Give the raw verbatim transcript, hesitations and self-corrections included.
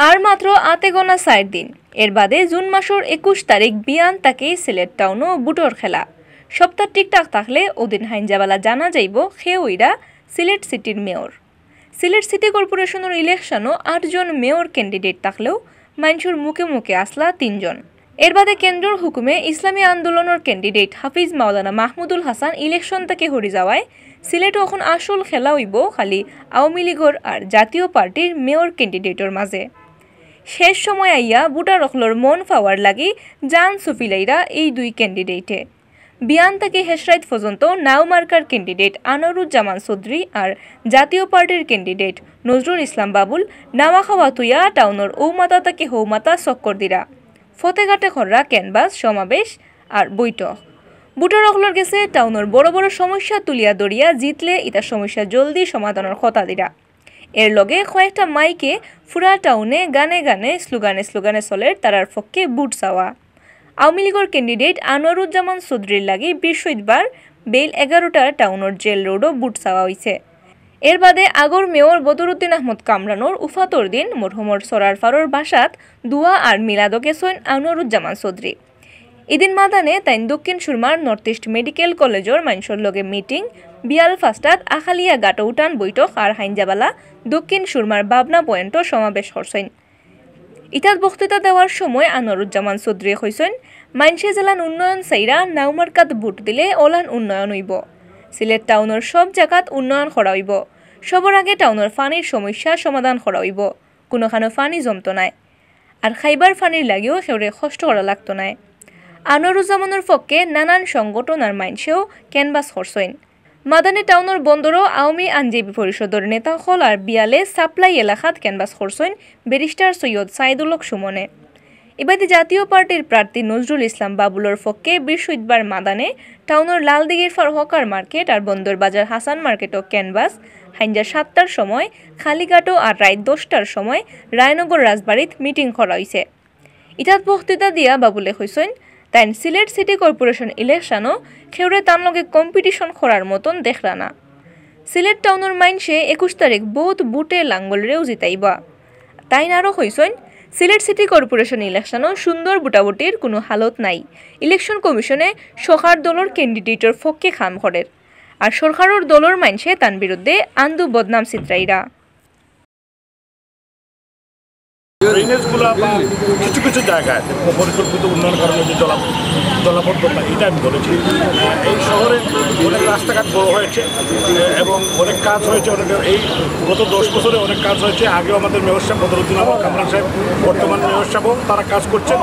আর মাত্র আতে গোনা চাইর দিন। এর বাদে জুন মাসর একুশ তারিখ বিয়ান থাকি সিলেট টাউনো ভোটর খেলা। সবতা ঠিকঠাক থাকলে অদিন হাইঞ্জাবালা জানা যাইবো কে অইরা সিলেট সিটির মেয়র। সিলেট সিটি কর্পোরেশনর ইলেকশনো আটজন মেয়র ক্যান্ডিডেট থাকলেও মাইনষর মুখে মুখে আছলা তিনজন। এর বাদে কেন্দ্রর হুকুমে ইসলামী আন্দোলনর ক্যান্ডিডেট হাফিজ মাওলানা মাহমুদুল হাসান ইলেকশন থাকি হরি যাওয়ায় সিলেটো অখন আসল খেলা অইবো খালি আওয়ামী লীগর আর জাতীয় পার্টির মেয়র ক্যান্ডিডেটর মাঝে। শেষ সময় আইয়া ভোটার অকলর মন পাওয়ার লাগি জান সুফিলাইরা এই দুই ক্যান্ডিডেটে। বিয়ান থাকি হেশরাইত পর্যন্ত নাও মার্কার ক্যান্ডিডেট আনোয়ারুজ্জামান চৌধুরী আর জাতীয় পার্টির ক্যান্ডিডেট নজরুল ইসলাম বাবুল নাওয়া খাওয়া তুইয়া টাউনর ঔমাতা থাকি হৌমাতা চক্কর দিরা। ফতেঘাটে খররা ক্যানভাস, সমাবেশ আর বৈঠক। ভোটার অকলর গেছে টাউনর বড় বড় সমস্যা তুলিয়া ধরিয়া জিতলে ইতা সমস্যা জলদি সমাধানর কথা দিরা। এর লগে কয়েকটা মাইকে পুরা টাউনে গানে গানে স্লোগানে স্লোগানে চলের তারার পক্ষে ভোট চাওয়া। আওয়ামী লীগর ক্যান্ডিডেট আনোয়ারুজ্জামান চৌধুরীর লাগি বৃহস্পতিবার বেইল এগারোটার টাউনর জেল রোডও ভোট চাওয়া অইছে। এর বাদে আগর মেয়র বদরুদ্দিন আহমদ কামরানর উফাতর দিন মরহুমর সরারফারর বাসাত দোয়া আর মিলাদো গেছইন আনোয়ারুজ্জামান চৌধুরী। ইদিন মাদানে তাইন দক্ষিণ সুরমার নর্থ ইস্ট মেডিকেল কলেজর মাইনষর লগে মিটিং, বিয়াল পাঁচটাত আখালিয়া ঘাটো উঠান বৈঠক আর হাইঞ্জাবালা দক্ষিণ সুরমার ভাবনা পয়েন্টো সমাবেশ করছইন। ইতাত বক্তৃতা দেওয়ার সময় আনোয়ারুজ্জামান চৌধুরীয়ে কইছইন, মাইনষে যেলান উন্নয়ন চাইরা নাও মার্কাত ভোট দিলে অলান উন্নয়ন অইবো। সিলেট টাউনর সব জাগাত উন্নয়ন করা অইবো। সবর আগে টাউনর পানির সমস্যা সমাধান করা অইবো। কুনোখানো পানি জমতো নায়। আর খাইবার পানির লাগিও কেউরে কষ্ট করা লাগতো নায়। আনোয়ারুজ্জামানর পক্ষে নানান সংগঠন আর মাইনষেও ক্যানভাস করছইন। মাদানে টাউনর বন্দরো আওয়ামী আইনজীবী পরিষদর নেতা অকল আর বিয়ালে সাপ্লাই এলাকাত ক্যানভাস করছইন ব্যারিস্টার সৈয়দ সাইদুল হক সুমনে। ইবাদে জাতীয় পার্টির প্রার্থী নজরুল ইসলাম বাবুলর পক্ষে বৃহস্পতিবার মাদানে টাউনর লালদিঘির পার হকার মার্কেট আর বন্দর বাজার হাসান মার্কেটো ক্যানভাস, হাইঞ্জা সাতটার সময় কালীঘাটো আর রাইত দশটার সময় রায়নগর রাজবাড়িত মিটিং করা অইছে। ইতাত বক্তৃতা দিয়া বাবুলে কইছইন, তাইন সিলেট সিটি কর্পোরেশন ইলেকশনো কেউরে তান লগে কম্পিটিশন করার মতন দেখরা না। সিলেট টাউনর মাইনষে একুশ তারিখ বউত ভোটে লাঙ্গলরেও জিতাইবা। তাইন আরও কইছইন, সিলেট সিটি কর্পোরেশন ইলেকশনো সুন্দর ভোটাভুটির কুনু হালত নাই। ইলেকশন কমিশনে সরকার দলর ক্যান্ডিডেটর পক্ষে কাম করের, আর সরকারর দলর মাইনষে তান বিরুদ্ধে আন্দু বদনাম ছিতরাইরা। ড্রেনেজগুলা বা কিছু কিছু জায়গায় পরিকল্পিত উন্নয়ন কারণে যে জলা জলাবদ্ধতা, এটা আমি বলেছি। এই শহরে অনেক রাস্তাঘাট বড় হয়েছে এবং অনেক কাজ হয়েছে। অনেক এই গত দশ বছরে অনেক কাজ হয়েছে। আগেও আমাদের মেয়র সাহেব বদরুদ্দিন আহমদ কামরান সাহেব, বর্তমান মেয়র সাহেবও তারা কাজ করছেন।